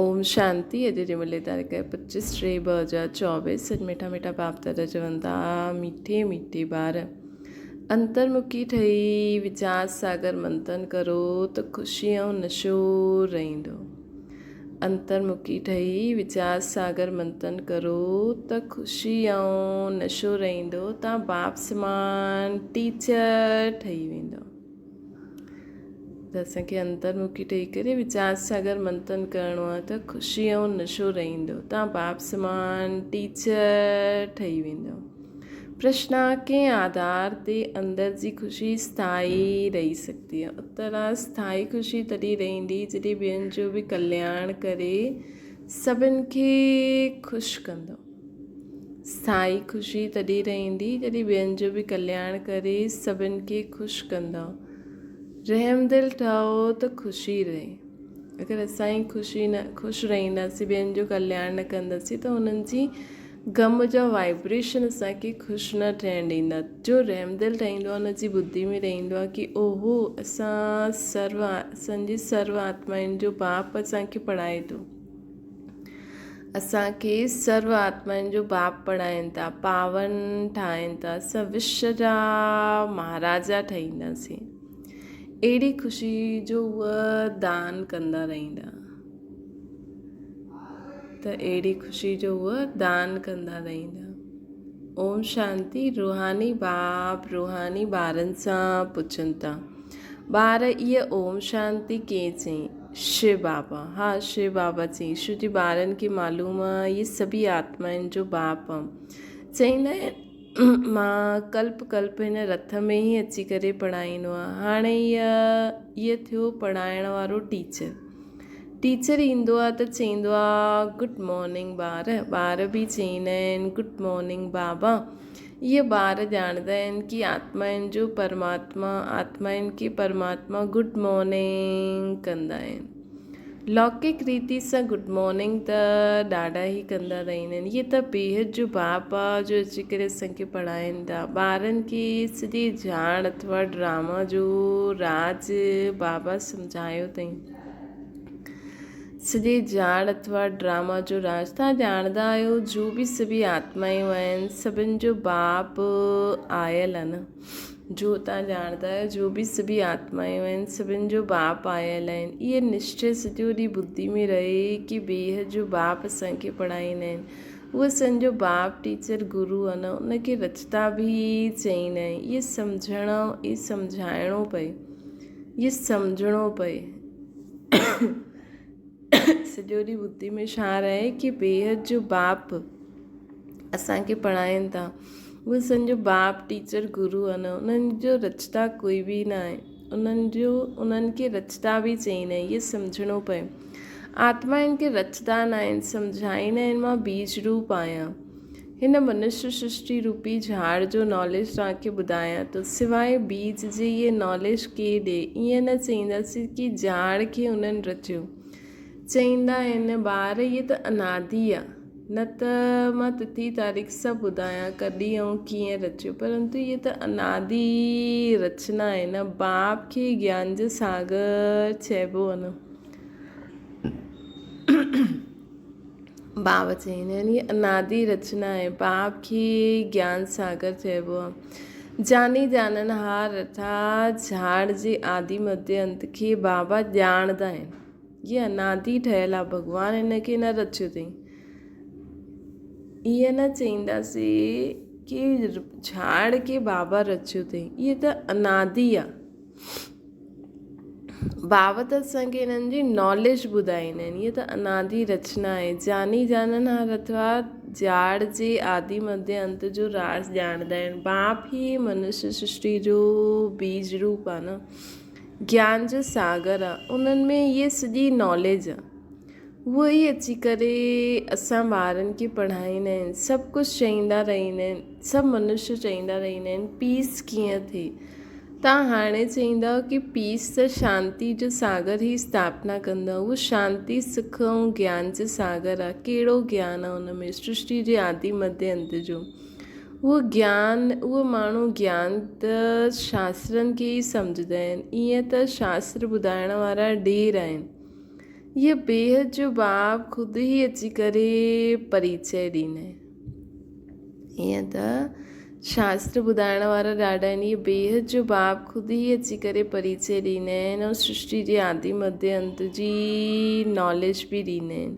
اوم شانتي اڄ جي ملي تاريخ آهي پچيس ٽي 2024 اڄ مٺا مٺا باپ دادا چون ٿا ميٺي ميٺي ٻار انترمکي ٺهي ويچار ساگر منٿن ڪرو ته خوشي ۽ نشو رهندو انترمکي ٺهي ويچار ساگر منٿن ڪرو ته خوشي ۽ نشو رهندو تان باپ سمان ٽيچر ٺهي ويندو ته اسان کي انترمکي ٺهي ڪري ويچار ساگر منٿن ڪرڻو آهي ته خوشي ۽ نشو رهندو تان باپ سمان ٽيچر ٺهي ويندو. پرشن آ ڪنهن آڌار تي اندر جي خوشي اسٿائي رهي سگهندي آهي؟ اتر آ اسٿائي خوشي تڏهن رهندي جڏهن ٻين جو به ڪلياڻ ڪري سڀن کي خوش ڪندو. سائي خوشي تڏهن رهندي جڏهن ٻين جو به ڪلياڻ ڪري سڀن کي خوش ڪندؤ. رحم دل ٺهو ته خوشي رهي. اگر اسان ئي خوشي نه خوش رهنداسين ٻين جو ڪلياڻ نه ڪنداسين ته انهن جي غم جا وائبريشن اسان کي خوش نه ٺهڻ ڏيندا. جو رحم دل ٺهندو آهي ان جي ٻڌي ۾ رهندو آهي ڪي اوهو اسان سرو اسان جي سرو آتمائن جو باپ اسان کي پڙهائي ٿو. اسان کي سرو آتمائن جو باپ بڻائين ٿا، پاون ٺاهين ٿا، اسان وشو جا مهاراجا ٺهينداسين. اهڙي خوشي جو هوء دان ڪندا رهندا. ته اهڙي خوشي جو هوء دان ڪندا رهندا. اوم شانتي روحاني باپ روحاني ٻارن سان پڇن ٿا. ٻار ايء اوم شانتي ڪئين چئين؟ شو بابا، ها شو بابا چئين، شو جي ٻارن کي معلوم آ اهي سڀئي آتمائن جو باپ آ. چئيندا آهن مان ڪلپ ڪلپ هن رٿ ۾ ئي اچي ڪري پڙهائيندو آهيان. هاڻي ايء ايء ٿيو پڙهائڻ وارو ٽيچر. ٽيچر ايندو آ ته چئيندو آ گڊ مارننگ ٻار، ٻار به چئيندا آهن گڊ مارننگ بابا. اهي ٻار ڄاڻندا آهن ڪي آتمائن جو پرماتما آتمائن کي پرماتما گڊ مارننگ ڪندا آهن. لوڪڪ ريتي سان گڊ مارننگ ته ڏاڍا ئي ڪندا رهندا آهن. اهي ته بيحد جو باپ آ جو اچي ڪري اسان کي پڙهائين ٿا. ٻارن کي سڄي ڄاڻ اٿوا ڊراما جو راز بابا سمجهايو اٿئين. سڄي ڄاڻ اٿوا ڊراما جو راز توهان ڄاڻندا آهيو جو به سڀئي آتمايون آهن سڀن جو باپ آيل آهي نه جو توهان ڄاڻندا آهيو جو به سڀئي آتمايون آهن سڀن جو باپ آيل آهن اهي نشچي سڄو ڏينهن ٻڌي ۾ رهي ڪي بيحد جو باپ اسان کي پڙهائيندا آهن اهو اسان جو باپ ٽيچر گرو آهي نه ان کي رچتا به چئيندا آهن اهي سمجهڻ اهي سمجهائڻو پئي اهي سمجهڻو پئي سڄو ڏينهن ٻڌي ۾ ڇا رهي ڪي بيحد جو باپ اسان کي پڙهائين ٿا اهي اسان جو باپ ٽيچر گرو آهن انهن جو رچتا ڪوئي به نه آهي انهن جو انهن کي رچتا به چئيندا آهن اهي سمجهڻو پئي آتما ان کي رچتا نه آهن سمجهائيندا آهن مان بيج روپ آهيان هن منشيه سرشٽي روپي جهاڙ جو ناليج توهان کي ٻڌايان ٿو. سواء بيج جي اهي ناليج ڪير ڏئي؟ ائين نه چئينداسين ڪي جهاڙ کي انهن رچيو. چئيندا آهن ٻار اهي ته انادي آ. نه ته مان تٿي تاريخ سڀ ٻڌايان ڪڏهن ۽ ڪيئن رچيو پرنتو اهي ته انادي رچنا آهي نه. باپ کي گيان جو ساگر چئبو آ نه. باب چئيندا آهن. هيء انادي رچنا آهي. باب کي گيان ساگر چئبو آهي. جاني جانن هار رٿا جھاڙ جي آدي مڌيه انت کي بابا ڄاڻندا آهن. هيء انادي ٺهيل آهي. ڀڳوان هن کي نه رچيو اٿئي. ائين نه چئينداسين ڪي جھاڙ کي بابا رچيو اٿئي. هيء ته انادي آهي. بابت اسان کي انهن جي ناليج ٻڌائيندا آهن. هيء ته انادي رچنا آهي. جاني جانن هر اٿوا جاڙ جي آدي مڌيه انت جو راز ڄاڻندا آهن. باپ ئي منشيه سرشٽي جو بيج روپ آهي نه. گيان جو ساگر آهي. انهن ۾ هيء سڄي ناليج آهي. اهو ئي اچي ڪري اسان ٻارن کي پڙهائيندا آهن. سڀ ڪجهه چئيندا رهندا آهن. سڀ منشيه چئيندا رهندا آهن پيس ڪيئن ٿئي. توهان هاڻي چئيندؤ ڪي پيس ته شانتي جو ساگر هي اسٿاپنا ڪندو. اهو شانتي، سک ۽ گيان جو ساگر آهي. ڪهڙو گيان آهي ان ۾؟ سرشٽي جي آدي مڌيه انت جو. اهو گيان، اهو ماڻهو گيان ته شاسترن کي ئي سمجهندا آهن. ائين ته شاستر ٻڌائڻ وارا ڍير آهن. اهي بيحد جو باپ خود ئي اچي ڪري پريچئه ڏيندا آهن. ائين ته شاستر ٻڌائڻ وارا ڏاڍا آهن. اهي بيحد جو باپ خود ئي اچي ڪري پريچئه ڏيندا آهن ۽ سرشٽي جي آدي مڌيه انت جي ناليج به ڏيندا آهن.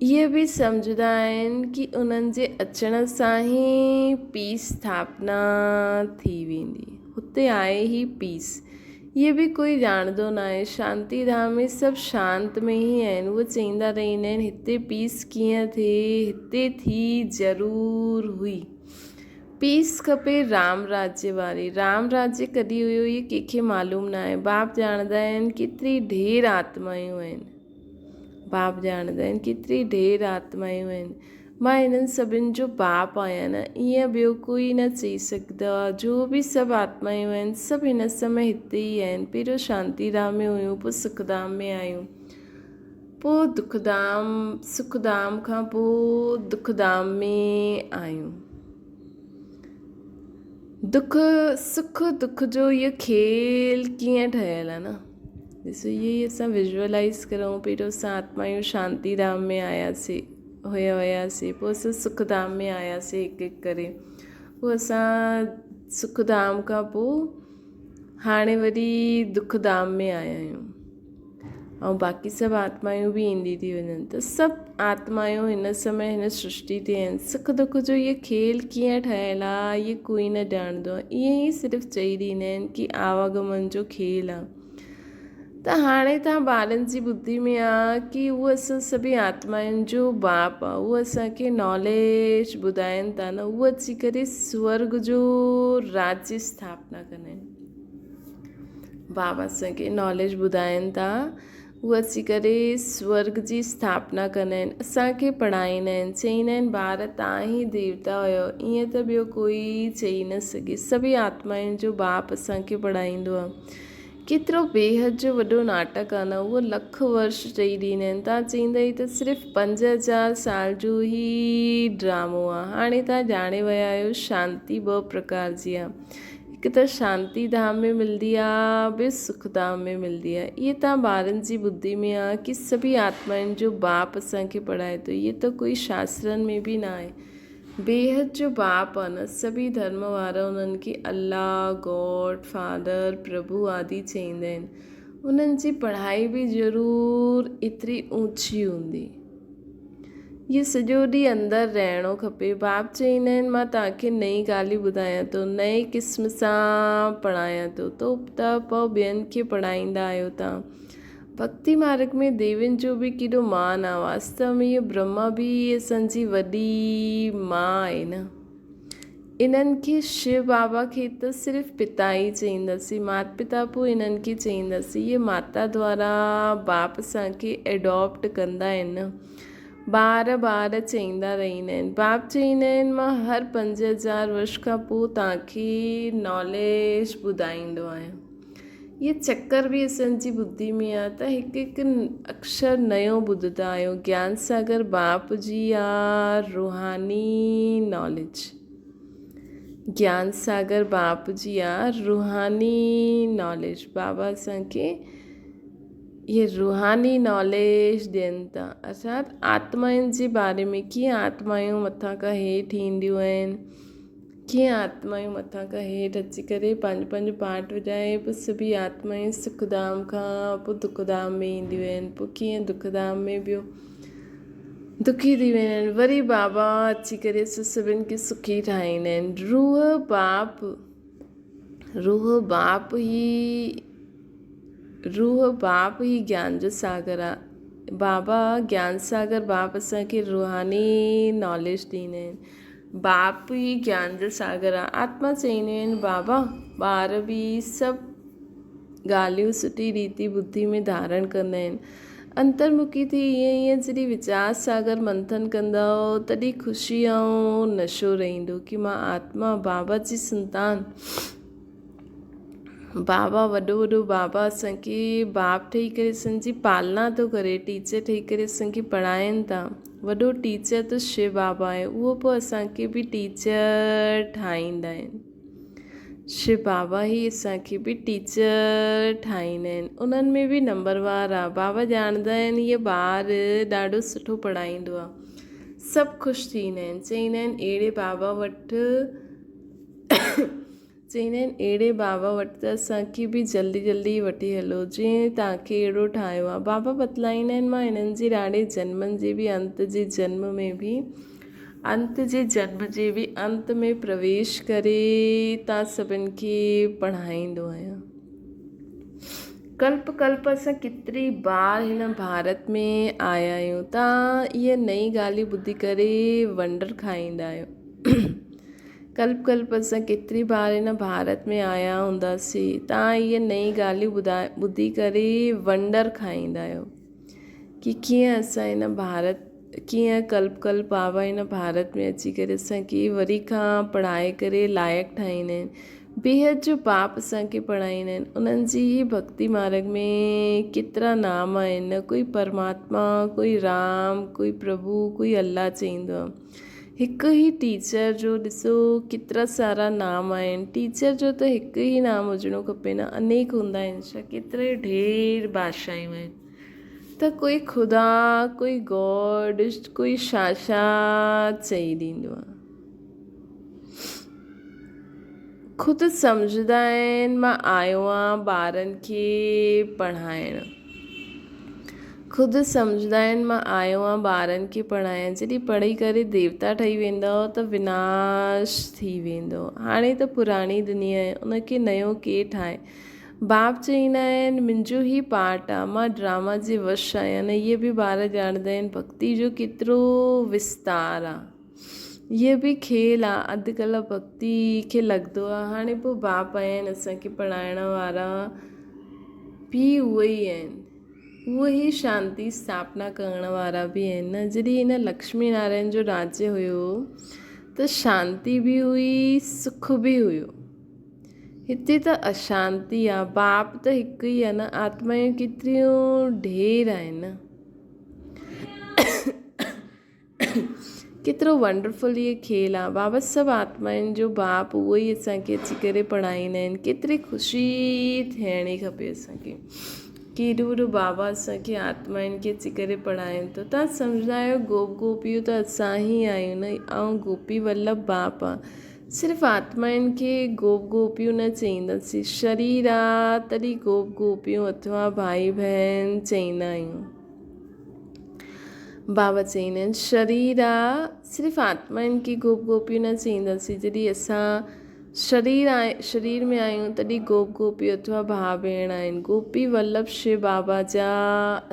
اهي به سمجهندا آهن ڪي انهن جي اچڻ سان ئي پيس اسٿاپنا ٿي ويندي. هتي آهي ئي پيس. اهي به ڪوئي ڄاڻندو ناهي. شانتي ڌام ۾ سڀ شانت ۾ ئي آهن. اهي چئيندا رهندا آهن هتي پيس ڪيئن ٿئي؟ هتي ٿي ضرور هئي. پيس کپي رام راجيه واري. رام راجيه ڪڏهن هيو اهي ڪنهن کي معلوم ناهي. باپ ڄاڻندا آهن ڪيتري ڍير آتمايون آهن. باپ ڄاڻندا آهن ڪيتري ڍير آتمائون آهن. مان انهن سڀن جو باپ آهيان نه، ائين ٻيو ڪوئي نه چئي سگهندو آهي. جو به سڀ آتمائون آهن، سڀ هن سمي هتي ئي آهن. پهريون شانتي ڌام ۾ هيون، پوء سک ڌام ۾ آيون، پوء دک ڌام، سک ڌام کان پوء دک ڌام ۾ آيون. دک سک دک جو اهو کيل ڪيئن ٺهيل آهي نه. ڏسو اهو ئي اسان ويزوئلائز ڪرون پهريون اسان آتمايون شانتي ڌام ۾ آياسي هيا هياسي پوء اسان سک ڌام ۾ آياسي هڪ هڪ ڪري پوء اسان سک ڌام کان پوء هاڻي وري دک ڌام ۾ آيا آهيون ۽ باقي سڀ آتمايون به ايندي ٿي وڃن ته سڀ آتمايون هن سمي هن سرشٽي تي آهن سک دک جو اهو کيل ڪيئن ٺهيل آهي اهو ڪوئي نه ڄاڻندو آهي ائين ئي صرف چئي ڏيندا آهن ڪي آواگمن جو کيل آهي ته هاڻي توهان ٻارن جي ٻڌي ۾ آ ڪي اهو اسان سڀئي آتمائن جو باپ آ اهو اسان کي ناليج ٻڌائين ٿا نه اهو اچي ڪري سورگ جو راجيه اسٿاپنا ڪندا آهن بابا اسان کي ناليج ٻڌائين ٿا هو اچي ڪري سورگ جي اسٿاپنا ڪندا آهن اسان کي پڙهائيندا آهن چئيندا آهن ٻار توهان ئي ديوتا هيو ائين ته ٻيو ڪوئي چئي نه سگهي سڀئي آتمائن جو باپ اسان کي پڙهائيندو آهي ڪيترو بيحد جو وڏو ناٽڪ آهي نه اهو لک ورش چئي ڏيندا آهن توهان چئيندا هي ته صرف 5000 سال جو هي ڊرامو آهي هاڻي توهان ڄاڻي ويا آهيو شانتي ٻه پرڪار جي آهي هڪ ته شانتي ڌام ۾ ملدي آ ٻيو سک ڌام ۾ ملدي آ. اهي تان ٻارن جي ٻڌي ۾ آ ڪي سڀئي آتمائن جو باپ اسان کي پڙهائي ٿو. اهي ته ڪوئي شاسترن ۾ به نه آهي. بيحد جو باپ آ نه. سڀئي ڌرم وارا انهن کي الله، گاڊ، فادر، پرڀو آدي چئيندا آهن. انهن جي پڙهائي به ضرور ايتري اوچي هوندي. اهو سڄو ڏينهن اندر رهڻو کپي. باپ چئيندا آهن، مان توهان کي نئين ڳالهيون ٻڌايان ٿو، نئين قسم سان پڙهايان ٿو. تو ته پوء ٻين کي پڙهائيندا آهيو توهان. ڀڳتي مارڳ ۾ ديوين جو به ڪيڏو مان آهي. واستو ۾ اهو برهما به اسان جي وڏي ماء آهي نه. انهن کي شو بابا کي ته صرف پتا ئي چئينداسين، مات پتا پوء انهن کي چئينداسين. اهي ماتا دوارا باپ اسان کي ايڊاپٽ ڪندا آهن نه. ٻار ٻار چئيندا رهندا آهن. باپ چئيندا آهن مان هر 5000 ورش کان پوء توهان کي ناليج ٻڌائيندو آهيان. اهي چڪر به اسان جي ٻڌي ۾ آ ته هڪ هڪ اڪشر نيو ٻڌندا آهيون. گيان ساگر باپ جي آ روحاني ناليج. گيان ساگر باپ جي آ روحاني ناليج. بابا اسان کي اهي روحاني ناليج ڏين ٿا. ارٿات آتمائن جي باري ۾ ڪيئن آتمائون مٿان کان هيٺ اينديون آهن. ڪيئن آتمائون مٿان کان هيٺ اچي ڪري پنهنجو پنهنجو پارٽ وڄائي پوء سڀئي آتمائون سک ڌام کان پوء دک ڌام ۾ اينديون آهن پوء ڪيئن دک ڌام ۾ ٻيو دکي ٿي ويندا آهن وري بابا اچي ڪري سڀن کي سکي ٺاهيندا آهن روح باپ روح باپ ئي روح باپ ئي گيان جو ساگر آ بابا گيان ساگر باپ اسان کي روحاني ناليج ڏيندا آهن باپ ئي گيان جو ساگر آ. آتما چئينديون آهن، بابا! ٻار به سڀ ڳالهيون سٺي ريتي ٻڌي ۾ ڌارڻ ڪندا آهن. انترمکي ٿي ائين ائين جڏهن ويچار ساگر منٿن ڪندؤ، تڏهن خوشي ۽ نشو رهندو ڪي مان آتما بابا جي سنتان، بابا وڏو وڏو بابا اسان کي باپ ٺهي ڪري اسان جي پالنا ٿو ڪري ٽيچر ٺهي ڪري اسان کي پڙهائين ٿا وڏو ٽيچر ته شو بابا آهي اهو پوء اسان کي به ٽيچر ٺاهيندا آهن. شو بابا ئي اسان کي به ٽيچر ٺاهيندا آهن. انهن ۾ به نمبر وار آ. بابا ڄاڻندا آهن هيء ٻار ڏاڍو سٺو پڙهائيندو آ. سڀ خوش ٿيندا آهن. چئيندا آهن اهڙي بابا وٽ چئيندا آهن اهڙي بابا وٽ ته اسان کي به جلدي جلدي وٺي هلو جنهن توهان کي اهڙو ٺاهيو آ. بابا بتلائيندا آهن مان هنن جي ڏاڍي جنمن جي به انت جي جنم ۾ به انت جي جنم جي به انت ۾ پرويش ڪري توهان سڀن کي پڙهائيندو آهيان. ڪلپ ڪلپ اسان ڪيتري بار هن ڀارت ۾ آيا آهيون. توهان اهي نئين ڳالهيون ٻڌي ڪري ونڊر کائيندا آهيو. ڪلپ ڪلپ اسان ڪيتري بار هن ڀارت ۾ آيا هونداسين. توهان اهي نئين ڳالهيون ٻڌي ڪري ونڊر کائيندا آهيو. ڪي ڪيئن اسان هن ڀارت ڪيئن ڪلپ ڪلپ بابا هن ڀارت ۾ اچي ڪري اسان کي وري کان پڙهائي ڪري لائق ٺاهيندا آهن بيحد جو باپ اسان کي پڙهائيندا آهن انهن جي ئي ڀڳتي مارگ ۾ ڪيترا نام آهن ڪوئي پرماتما ڪوئي رام ڪوئي پرڀو ڪوئي الله چئيندو آهي هڪ ئي ٽيچر جو ڏسو ڪيترا سارا نام آهن ٽيچر جو ته هڪ ئي نام هجڻو کپي نه انيڪ هوندا آهن ڇا ڪيتري ڍير ڀاشائون آهن ته ڪوئي خدا ڪوئي گاڊ ڪوئي ڇا ڇا چئي ڏيندو آهي خود سمجهندا آهن مان آيو آهيان ٻارن کي پڙهائڻ. خود سمجهندا آهن مان آيو آهيان ٻارن کي پڙهائڻ. جڏهن پڙهي ڪري ديوتا ٺهي ويندؤ ته وناش ٿي ويندو. هاڻي ته پراڻي دنيا آهي ان کي نيو ڪير ٺاهي. باپ چئيندا آهن منهنجو هي پارٽ آهي مان ڊراما جي وش آهيان نه اهي به ٻار ڄاڻندا آهن ڀڳتي جو ڪيترو وستار آهي. اهي به کيل آ اڌ ڪلهه ڀڳتي کي لڳندو آ هاڻي پوء باپ آيا آهن اسان کي پڙهائڻ وارا به اهي ئي آهن اهي ئي شانتي اسٿاپنا ڪرڻ وارا به آهن نه جڏهن هن لڪشمي نارائڻ جو راجيه هيو ته شانتي به هئي سک به هيو هتي ته اشانتي آ باپ ته هڪ ئي آ نه آتمائون ڪيتريون ڍير آهن نه. ڪيترو ونڊرفل هيء کيل آ بابا سڀ آتمائن جو باپ اهو ئي اسان کي اچي ڪري پڙهائيندا آهن ڪيتري خوشي ٿيڻي کپي اسان کي ڪي ايڏو وڏو بابا اسان کي آتمائن کي اچي ڪري پڙهائين ٿو تان سمجهندا آهيو گوپ گوپيون ته اسان ئي آهيون نه آئون گوپي ولڀ باپ آ صرف آتمائن کي گوپ گوپيون نه چئينداسين شرير آ تڏهن گوپ گوپيون اٿوا ڀائي ڀين چئيندا آهيون بابا چئيندا آهن شرير آ صرف آتمائن کي گوپ گوپيون نه چئينداسين جڏهن اسان شرير آهي شرير ۾ آهيون تڏهن گوپ گوپي اٿوا ڀاء ڀيڻ آهن گوپي ولڀ شو بابا جا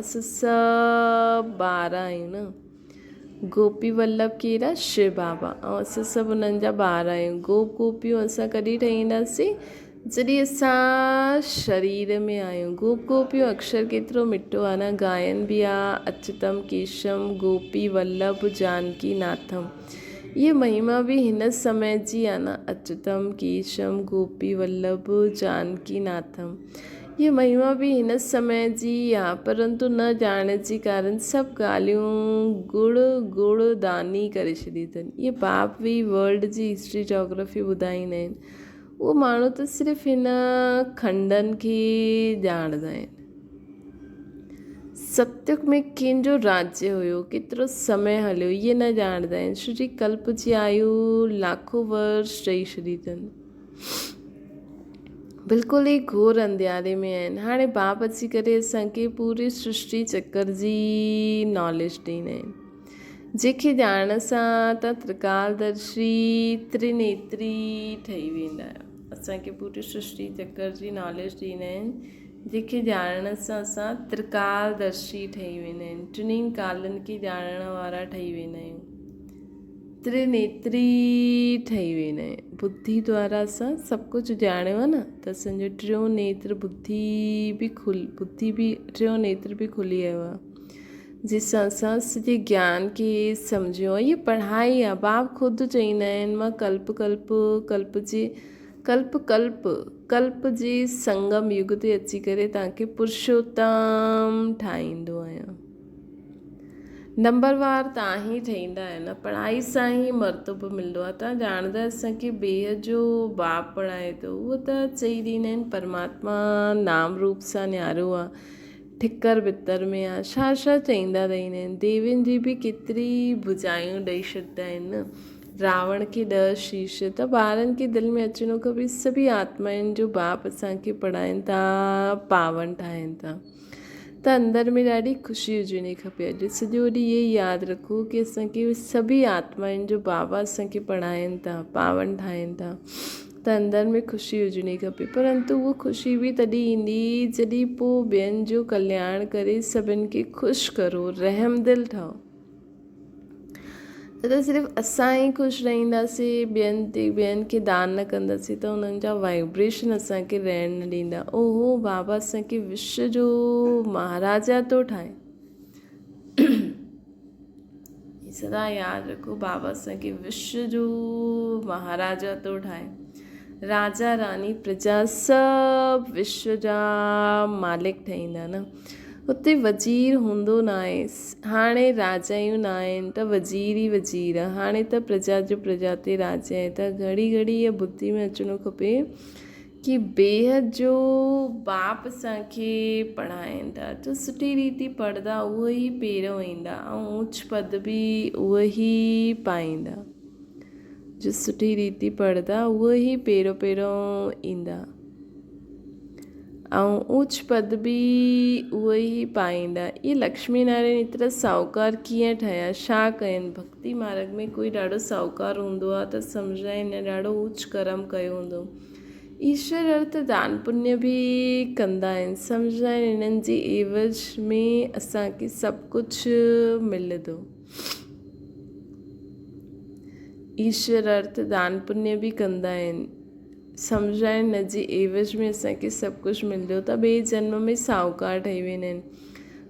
اسان سڀ ٻار آهيون نه گوپي ولڀ ڪير آ شو بابا ۽ اسان سڀ انهن جا ٻار آهيون گوپ گوپيون اسان ڪڏهن ٺهينداسين جڏهن اسان شرير ۾ آهيون. گوپ گوپيون اڪشر ڪيترو مٺو آ نه گائن به آ اچتم ڪيشم گوپي ولڀ جانڪي ناٿم اهي مهما به هن سمي جي آ نه اچتم ڪيشم گوپي ولڀ جانڪي ناٿم اهي مهما به هن سمي جي آ پرنتو نه ڄاڻڻ جي ڪارڻ سڀ ڳالهيون گڙ گڙ داني ڪري ڇڏي اٿن اهي باپ به ورلڊ جي هسٽري جاگرافي ٻڌائيندا آهن اهو ماڻهو ته صرف هن کنڊن کي ڄاڻندا آهن. ستيگ ۾ ڪنهن جو راجيه هيو، ڪيترو سمي هليو، اهي نه ڄاڻندا آهن. ڇو جي ڪلپ جي آيو لاکو ورش چئي ڇڏي اٿن. بلڪل ئي گهور انڌياري ۾ آهن. هاڻي باپ اچي ڪري اسان کي پوري سرشٽي چڪر جي ناليج ڏيندا آهن. جنهن کي ڄاڻڻ سان توهان ترڪالدرشي، ترنيتري، ٺهي ويندا آهيو. اسان کي پوري سرشٽي چڪر جي ناليج ڏيندا آهن، جنهن کي ڄاڻڻ سان اسان ترڪالدرشي ٺهي ويندا آهيون، ٽنهي ڪالن کي ڄاڻڻ وارا ٺهي ويندا آهيون، ترنيتري ٺهي ويندا آهيون. ٻڌي دوارا اسان سڀ ڪجهه ڄاڻيو آهي نه ته اسان جو ٽيون نيتر ٻڌي به کل ٻڌي به ٽيون نيتر به کلي ويو آهي. جي سان اسان سڄي گيان کي سمجهيو ۽ هيء پڙهائي آ. باپ خود چئيندا آهن مان ڪلپ ڪلپ ڪلپ جي ڪلپ ڪلپ ڪلپ جي سنگم يگ تي اچي ڪري توهان کي پرشوتم ٺاهيندو آهيان. نمبروار تان ئي ٺهيندا آهيو نه، پڙهائي سان ئي مرتبو ملندو آهي. تان ڄاڻندا اسان کي بيحد جو باپ پڙهائي ٿو، اهو ته چئي ڏيندا آهن پرماتما نام روپ سان نيارو آهي، ٺڪر ڀتر ۾ آهي، ڇا ڇا چئيندا رهندا آهن. ديوين جي به ڪيتري ڀجايون ڏئي ڇڏدا آهن نه. راوڻ کي ڏهه شيش ته ٻارن کي دل ۾ اچڻو کپي سڀئي آتمائن جو باپ اسان کي پڙهائين ٿا، پاون ٺاهين ٿا. ته اندر ۾ ڏاڍي خوشي هجڻي کپي. اڄ سڄو ڏينهن اهي ياد رکو ڪي اسان کي سڀئي آتمائن جو بابا اسان کي پڙهائين ٿا، پاون ٺاهين ٿا ته اندر ۾ خوشي هجڻي کپي. پرنتو اها خوشي به تڏهن ايندي جڏهن پوء ٻين جو ڪلياڻ ڪري سڀن کي خوش ڪرو، رحمدل ٺهو. نه ته صرف اسان ئي خوش رهنداسين ٻين تي ٻين کي دان نه ڪنداسين ته انهن جا وائبريشن اسان کي رهڻ نه ڏيندا. اوهو بابا اسان کي وشو جو مهاراجا ٿو ٺاهي. سدا ياد رکو بابا اسان کي وشو جو مهاراجا ٿو ٺاهي. راجا راني پرجا سڀ وشو جا مالڪ ٺهيندا نه. اتي وزير هوندو ناهي. هاڻي راجايون ناهن ته وزير ئي وزير. هاڻي ته پرجا جو پرجا تي راڄ آهي ته گهڙي گهڙي اها ٻڌي ۾ اچڻو کپي ڪي بيحد جو باپ اسان کي پڙهائين ٿا جو سٺي ريتي پڙهندا اهو ئي پهريون ايندا ۽ اوچ پد به اهو ئي پائيندا. جو سٺي ريتي پڙهندا اهو ئي پهريون پهريون ايندا. ۽ اوچ پد به اهي ئي پائيندا. اهي لڪشمي نارائڻ ايترا ساهوڪار ڪيئن ٺهيا؟ ڇا ڪين؟ ڀڳتي مارڳ ۾ ڪوئي ڏاڍو ساهوڪار هوندو آهي ته سمجهندا آهن هن ڏاڍو اوچ ڪرم ڪيو هوندو. ايشور ارٿ دان پڃ به ڪندا آهن. سمجهندا آهن انهن جي عيوض ۾ اسان کي سڀ ڪجهه ملندو. ايشور ارٿ دان پڃ به ڪندا آهن. سمجهائڻ نه جي عيوض ۾ اسان کي سڀ ڪجهه ملندو ته ٻئي جنم ۾ ساهوڪار ٺهي ويندا آهن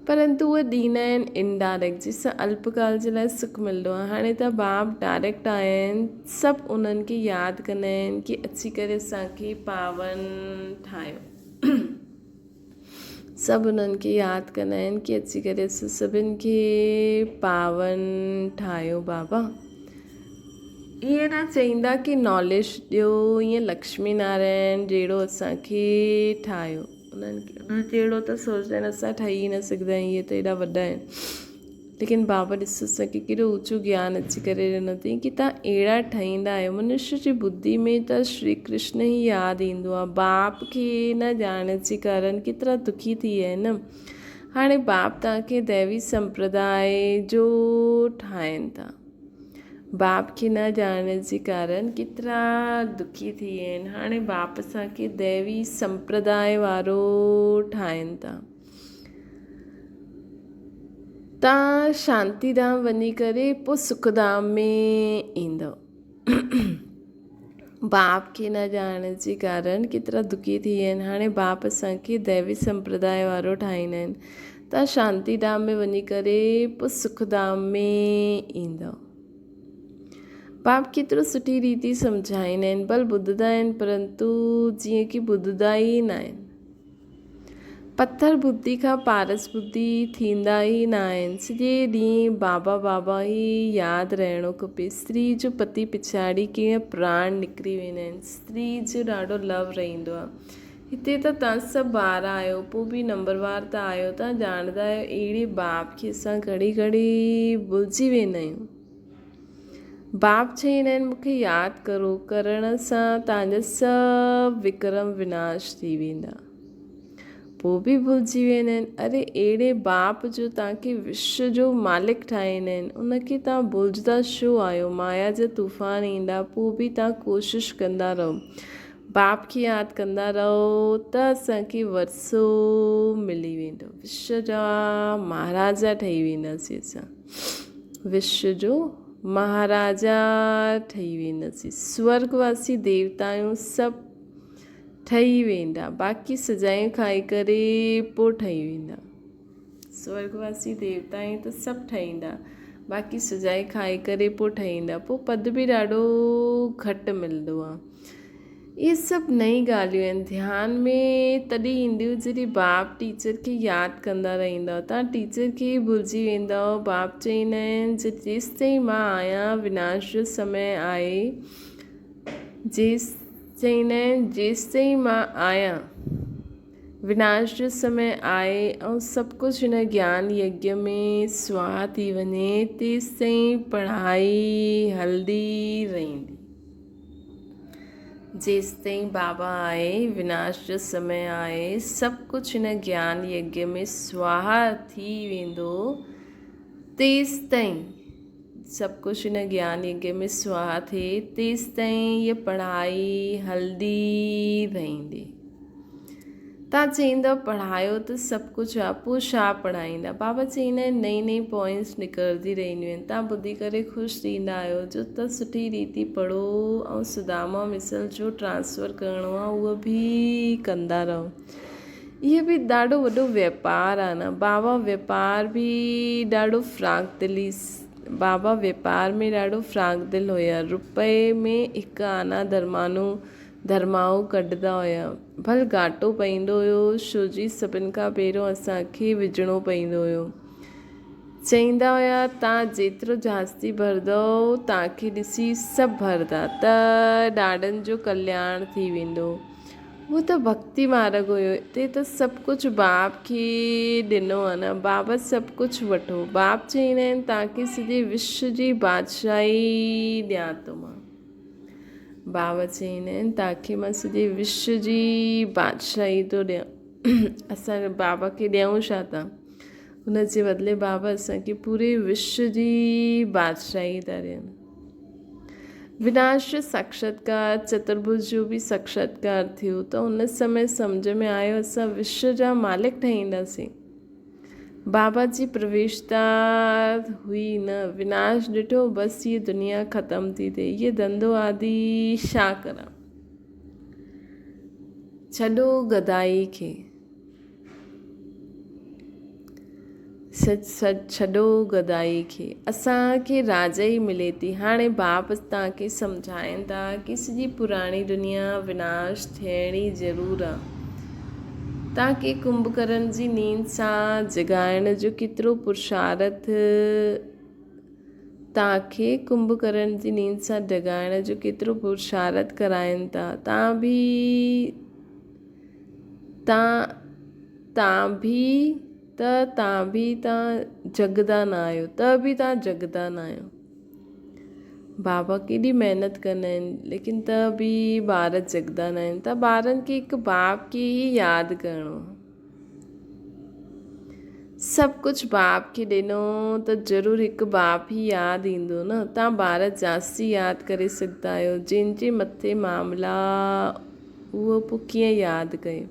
پرنتو اهي ڏيندا آهن انڊائريڪٽ جنهن سان الپڪال جي لاء سک ملندو آهي هاڻي ته باپ ڊائريڪٽ آيا آهن سڀ انهن کي ياد ڪندا آهن ڪي اچي ڪري اسان کي پاون ٺاهيو سڀ انهن کي ياد ڪندا آهن ڪي اچي ڪري اسان سڀن کي پاون ٺاهيو بابا ائين نه چئيندا ڪي ناليج ڏيو ائين لڪشمي نارائڻ جهڙو اسان کي ٺاهيو انهن کي انهن جهڙو ته سوچندا آهن اسان ٺهي نه سگهندا آهيون اهي ته ايڏا وڏا آهن ليڪن بابا ڏسو اسان کي ڪيڏو اوچو گيان اچي ڪري ڏنو اٿئي ڪي تان اهڙا ٺهيندا آهيو منشي جي ٻڌي ۾ ته شري ڪرشن ئي ياد ايندو آهي باپ کي نه ڄاڻڻ جي ڪارڻ ڪيترا دکي ٿي ويا آهن هاڻي باپ تان کي ديوي سمپرداء جو ٺاهين ٿا باپ کي نه ڄاڻڻ جي ڪارڻ ڪيترا دکي ٿي ويا آهن هاڻي باپ اسان کي ديوي سمپرداء وارو ٺاهين ٿا تان شانتي ڌام وڃي ڪري پوء سک ڌام ۾ ايندؤ. باپ کي نه ڄاڻڻ جي ڪارڻ ڪيترا دکي ٿي ويا آهن. هاڻي باپ اسان کي ديوي سمپرداء وارو ٺاهيندا آهن. تان شانتي ڌام ۾ وڃي ڪري پوء سک ڌام ۾ ايندؤ. باپ ڪيترو سٺي ريتي سمجهائيندا آهن. ڀل ٻڌندا آهن پرنتو جيئن ڪي ٻڌندا ئي ناهن. پٿر ٻڌي کان پارس ٻڌي ٿيندا ئي ناهن. سڄي ڏينهن بابا بابا ئي ياد رهڻو کپي. استري جو پتي پڇاڙي ڪيئن پراڻ نڪري ويندا آهن. استري جو ڏاڍو لو رهندو آهي. هتي ته توهان سڀ ٻار آهيو پوء به نمبروار ته آهيو. توهان ڄاڻندا آهيو اهڙي باپ کي اسان گهڙي گهڙي ڀلجي ويندا آهيون. باپ چئيندا آهن مون کي ياد ڪرو ڪرڻ سان توهان جا سڀ وڪرم وناش ٿي ويندا. پوء به ڀلجي ويندا آهن. اري اهڙي باپ جو توهان کي وشو جو مالڪ ٺاهيندا آهن ان کي توهان ڀلجندا ڇو آهيو. مايا جا طوفان ايندا پوء به توهان ڪوشش ڪندا رهو. باپ کي ياد ڪندا رهو ته اسان کي ورثو ملي ويندو. وشو جا مهاراجا ٺهي وينداسين اسان. وشو جو مهاراجا ٺهي وينداسين. سورڳ واسي ديوتائون سڀ ٺهي ويندا. باقي سزايون کائي ڪري پوء ٺهي ويندا. سورڳ واسي ديوتائون ته سڀ ٺهيندا. باقي سزايون کائي ڪري پوء ٺهيندا. پوء پد به ڏاڍو گهٽ ملندو آهي. اهي سڀ نئين ڳالهيون آهن. ڌيان ۾ تڏهن اينديون جڏهن باپ ٽيچر کي ياد ڪندا رهندؤ. توهان ٽيچر کي ئي ڀلجي ويندؤ. باپ چئيندا آهن جي جيستائين مان آهيان وناش جو سمي آهي. جيس چئيندا آهن جيستائين مان آهيان وناش جو سمي آهي ۽ سڀ ڪجهه هن گيان يگيه ۾ سواها ٿي وڃي تيستائين پڙهائي هلندي رهندي. جيستائين بابا آهي، وناش جو سمي آهي، سڀ ڪجهه هن گيان يگيه ۾ سواها ٿي ويندو، تيستائين سڀ ڪجهه هن گيان يگيه ۾ سواها ٿئي، تيستائين هيء پڙهائي هلندي رهندي. تان چئيندؤ پڙهايو ته سڀ ڪجهه آ، پوء ڇا پڙهائيندا؟ بابا چئيندا آهن نئين نئين پوائنٽس نڪرندي رهنديون آهن، تان ٻڌي ڪري خوش ٿيندا آهيو جو ته سٺي ريتي پڙهو ۽ سداما مثل جو ٽرانسفر ڪرڻو آ اهو به ڪندا رهو. اهو به ڏاڍو وڏو ويپار آ نه بابا ويپار به ڏاڍو فراخ دلي بابا ويپار ۾ ڏاڍو فراخ دل هيا رپئي ۾ هڪ آنا درمانو ڌرمائو ڪڍندا هيا. ڀل گهاٽو پئيندو هيو، شوجي سڀن کان پهريون اسان کي وجهڻو پئيندو هيو. چئيندا هيا، تان جيترو جاستي ڀرندؤ، تان کي ڏسي سڀ ڀرندا ته ڏاڏن جو ڪلياڻ ٿي ويندو. اهو ته ڀڳتي مارڳ هيو. اتي ته سڀ ڪجهه باپ کي ڏنو آ نه، بابا سڀ ڪجهه وٺو. باپ چئيندا آهن، تان کي سڄي وشو جي بادشاهي ڏيان ٿو مان. بابا چئيندا آهن تاکي مان سڄي وشو جي بادشاهي ٿو ڏيان. اسان بابا کي ڏيون ڇا ٿا؟ ان جي بدلي بابا اسان کي پوري وشو جي بادشاهي ٿا ڏين. وناش جو ساکشاتڪار چترڀج جو به ساکشاتڪار ٿيو ته ان سمي سمجهه ۾ آيو اسان وشو جا مالڪ ٺهينداسين. بابا جي پرويشتا هئي نه وناش ڏٺو بس هيء دنيا ختم ٿي ٿئي هيء ڌنڌو آدي ڇا ڪران. ڇڏو گدائي کي. سچ سچ ڇڏو گدائي کي. اسان کي راجائي ملي ٿي. هاڻي باپ توهان کي سمجهائين ٿا ڪي سڄي پراڻي دنيا وناش ٿيڻي ضرور آ. توهان کي ڪنڀڪرڻ جي نيند سان جڳائڻ جو ڪيترو پرشارٿ توهان کي ڪنڀڪرڻ جي نيند سان جڳائڻ جو ڪيترو پرشارٿ ڪرائين ٿا تان به تان تان به ته تان به تان جڳدا نه آهيو ته به تان جڳدا نه آهيو. بابا ڪيڏي محنت ڪندا آهن ليڪن ته به ٻار جڳندا نه آهن ته ٻارن کي هڪ باپ کي ئي ياد ڪرڻو آهي سڀ ڪجهه باپ کي ڏنو ته ضرور هڪ باپ ئي ياد ايندو نه تان ٻار جاستي ياد ڪري سگهندا آهيو جنهن جي مٿي معاملا اهو پوء ڪيئن ياد ڪيو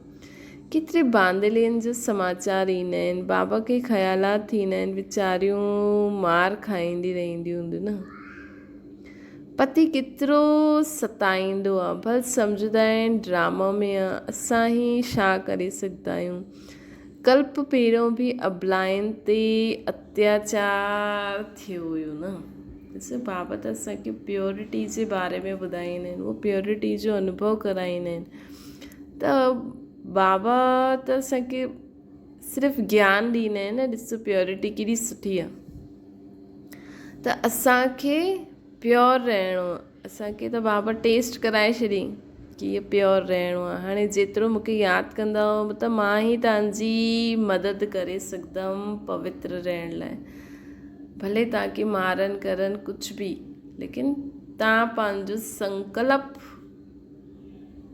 ڪيتري باندلين جو سماچار ايندا آهن، بابا کي خيالات ٿيندا آهن، ويچاريون مار کائيندي رهنديون هونديون نه. پتي ڪيترو ستائيندو آ، ڀل سمجهندا آهن ڊراما ۾ آ، اسان هي ڇا ڪري سگهندا آهيون. ڪلپ پهريون به ابلائن تي اتياچار ٿيو هيو نه. ڏسو بابا ته اسان کي پيورٽي جي باري ۾ ٻڌائيندا آهن، اهو پيورٽي جو انوڀو ڪرائيندا آهن. ته بابا ته اسان کي صرف گيان ڏيندا آهن نه ڏسو پيورٽي ڪيڏي سٺي آهي ته اسان کي پيور رهڻو آهي اسان کي ته بابا ٽيسٽ ڪرائي ڇڏي ڪي اهو پيور رهڻو آهي هاڻي جيترو مون کي ياد ڪندؤ ته مان ئي توهان جي مدد ڪري سگهندم پوتر رهڻ لاء ڀلي توهان کي مارن ڪرن ڪجهه به ليڪن توهان پنهنجو سنڪلپ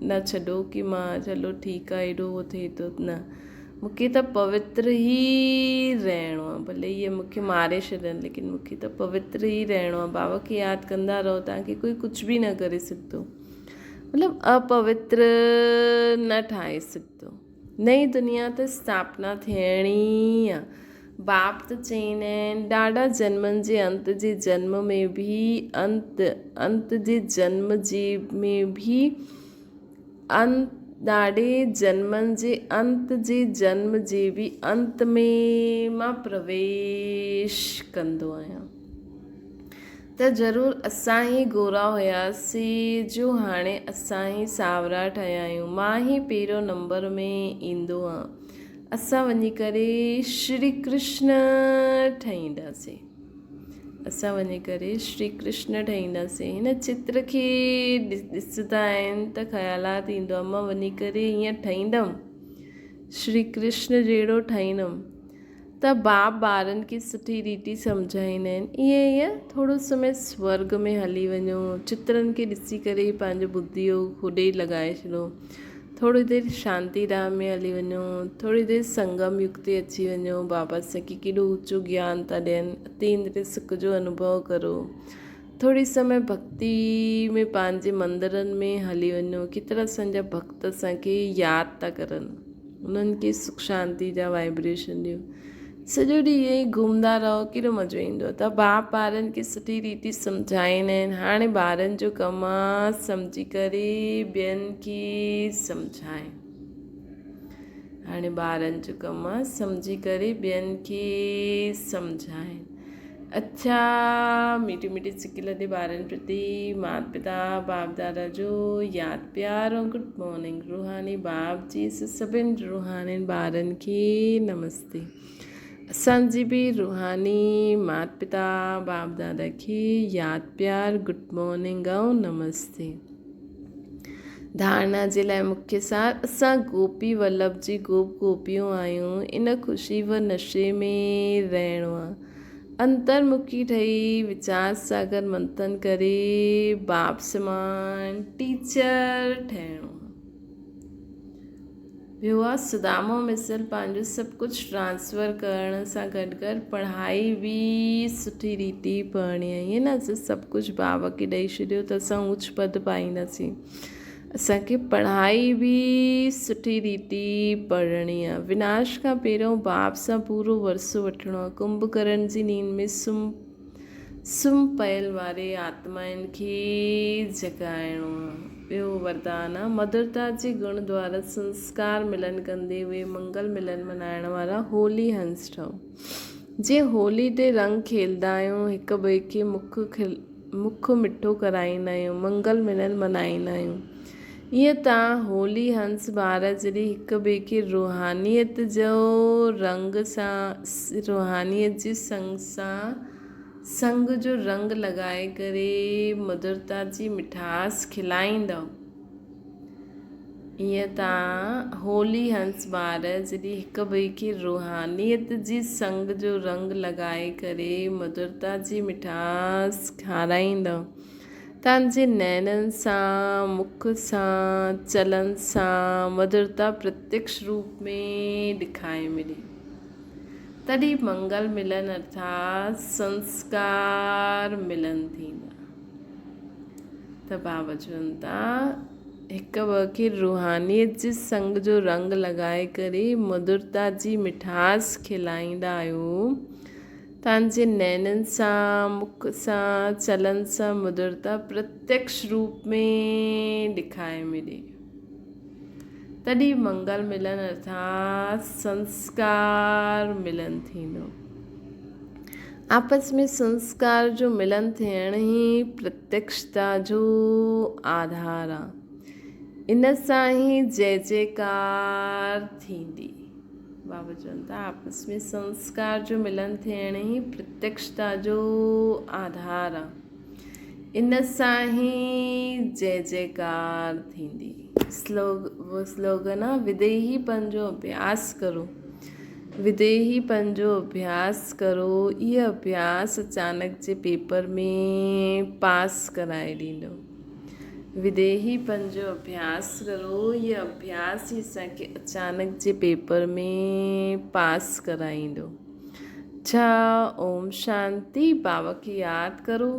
نه ڇڏو ڪي مان چلو ٺيڪ آ ايڏو هو ٿئي ٿو نه مون کي ته پوتر ئي رهڻو آ ڀلي اهي مون کي ماري ڇڏن ليڪن مون کي ته پوتر ئي رهڻو آ بابا کي ياد ڪندا رهو توهان کي ڪوئي ڪجهه به نه ڪري سگهندو مطلب اپوتر نه ٺاهي سگهندو نئين دنيا ته اسٿاپنا ٿيڻي آ. باپ ته چئيندا آهن ڏاڍا جنمن جي انت جي جنم ۾ به انت انت جي جنم جي ۾ به انت ڏاڍي جنمن جي انت جي جنم جي به انت ۾ مان پرويش ڪندو آهيان. ته ضرور اسان ئي گورا هياسين جو هاڻي اسان ئي سانورا ٺهيا آهيون. مان ئي پهريون نمبر ۾ ايندو هان. اسان وڃي ڪري شري ڪرشن ٺهينداسين. اسان وڃي ڪري شري ڪرشن ٺهينداسين. هن چتر کي ڏسندا آهن ته خيالات ايندو آهي مان وڃي ڪري ائين ٺهيندم. شري ڪرشن جهڙو ٺهيندم. ته باب ٻارن کي سٺي ريتي سمجهائيندا آهن ائين ائين ٿورو سمي سورگ ۾ هلي وڃو چترن کي ڏسي ڪري پنهنجو ٻڌي هوڏي لڳائي ڇڏو ٿوري دير شانتي ڌام ۾ هلي وڃو ٿوري دير سنگم يگ تي اچي وڃو بابا اسان کي ڪيڏو اوچو گيان ٿا ڏين اتي اندري سک جو انوڀو ڪرو ٿوري سمي ڀڳتي ۾ پنهنجي مندرن ۾ هلي وڃو ڪيترا اسان جا ڀڳت اسان کي ياد ٿا ڪرن انهن کي سک شانتي جا وائبريشن ڏيو. سڄو ڏينهن ائين ئي گهمندا رهو ڪيڏو مزو ايندو آهي ته باپ ٻارن کي سٺي ريتي سمجهائيندا آهن هاڻي ٻارن جو ڪم آهي سمجهي ڪري ٻين کي سمجهائڻ هاڻي ٻارن جو ڪم آهي سمجهي ڪري ٻين کي سمجهائڻ اڇا ميٺي ميٺي سڪي لڌي ٻارن پرتي مات پتا باپ دادا جو ياد پيار ۽ گڊ مارننگ روحاني باپ جي سڀن روحانين ٻارن کي نمستي اسان جي به روحاني مات پتا باپ دادا کي ياد پيار گڊ مارننگ ۽ نمستي ڌارڻا جي لاء مکيه سار اسان گوپي ولڀ جي گوپ گوپيون آهيون ان خوشي و نشي ۾ رهڻو آ انترمکي ٺهي ويچار ساگر منٿن ڪري باپ سمان ٽيچر ٺهڻو آ. ٻيو آ سدامو مثل پنهنجو سڀ ڪجهه ٽرانسفر ڪرڻ سان گڏ گڏ پڙهائي به سٺي ريتي پڙهڻي آ ائين نه اسان سڀ ڪجهه بابا کي ڏئي ڇڏيو ته اسان اوچ پد پائينداسين اسان کي پڙهائي به سٺي ريتي پڙهڻي آ وناش کان پهريون باب سان پورو ورثو وٺڻو آ ڪنڀ ڪرڻ جي نيند ۾ سم سم پيل واري آتمائن کي جڳائڻو آ. ٻيو وردان آ، مڌرتا جي گڻ دوارا سنسڪار ملن ڪندي اهي منگل ملن منائڻ وارا هولي هنس ٺهو. جيئن هولي تي رنگ کيلدا آهيون، هڪ ٻئي کي مک مٺو ڪرائيندا آهيون، منگل ملن منائيندا آهيون. ائين تان هولي هنس ٻار جڏهن هڪ ٻئي کي روحانيت جو رنگ سان روحانيت جي سنگ سان سنگ جو رنگ لڳائي ڪري مڌرتا جي مٺاس کلائيندؤ. ائين تان هولي هنس ٻار جڏهن هڪ ٻئي کي روحانيت جي سنگ جو رنگ لڳائي ڪري مڌرتا جي مٺاس کارائيندؤ. تنهنجي نينن سان، مک سان، چلن سان مڌرتا پرتيڪش روپ ۾ ڏکائي ملي. تڏهن منگل ملن ارٿات سنسڪار ملن ٿيندا. ته بابا چون ٿا هڪ ٻه کي روحانيت جي سنگ جو رنگ لڳائي ڪري مڌرتا جي مٺاس کلائيندا آهيو. تنهنجي نينن سان، مک سان، چلن سان مڌرتا پرتيڪش روپ ۾ ڏکائي ملي. تڏهن منگل ملن ارٿات سنسڪار ملن ٿيندو. آپس ۾ سنسڪار جو ملن ٿيڻ ئي پرتيڪشتا جو آڌار آ. ان سان ئي جئه جئڪار ٿيندي. بابا چون ٿا آپس ۾ سنسڪار جو ملن ٿيڻ ئي پرتيڪشتا جو آڌار آ. ان سان ئي جئه جئڪار ٿيندي. سلوگن آ وديهي پنهنجو اڀياس ڪرو. وديهي پنهنجو اڀياس ڪرو. اهي اڀياس اچانڪ جي پيپر ۾ پاس ڪرائي ڏيندو. وديهي پنهنجو اڀياس ڪرو، هي اڀياس ئي اسان کي اچانڪ جي پيپر ۾ پاس ڪرائيندو. اڇا اوم شانتي بابا کي ياد ڪرو.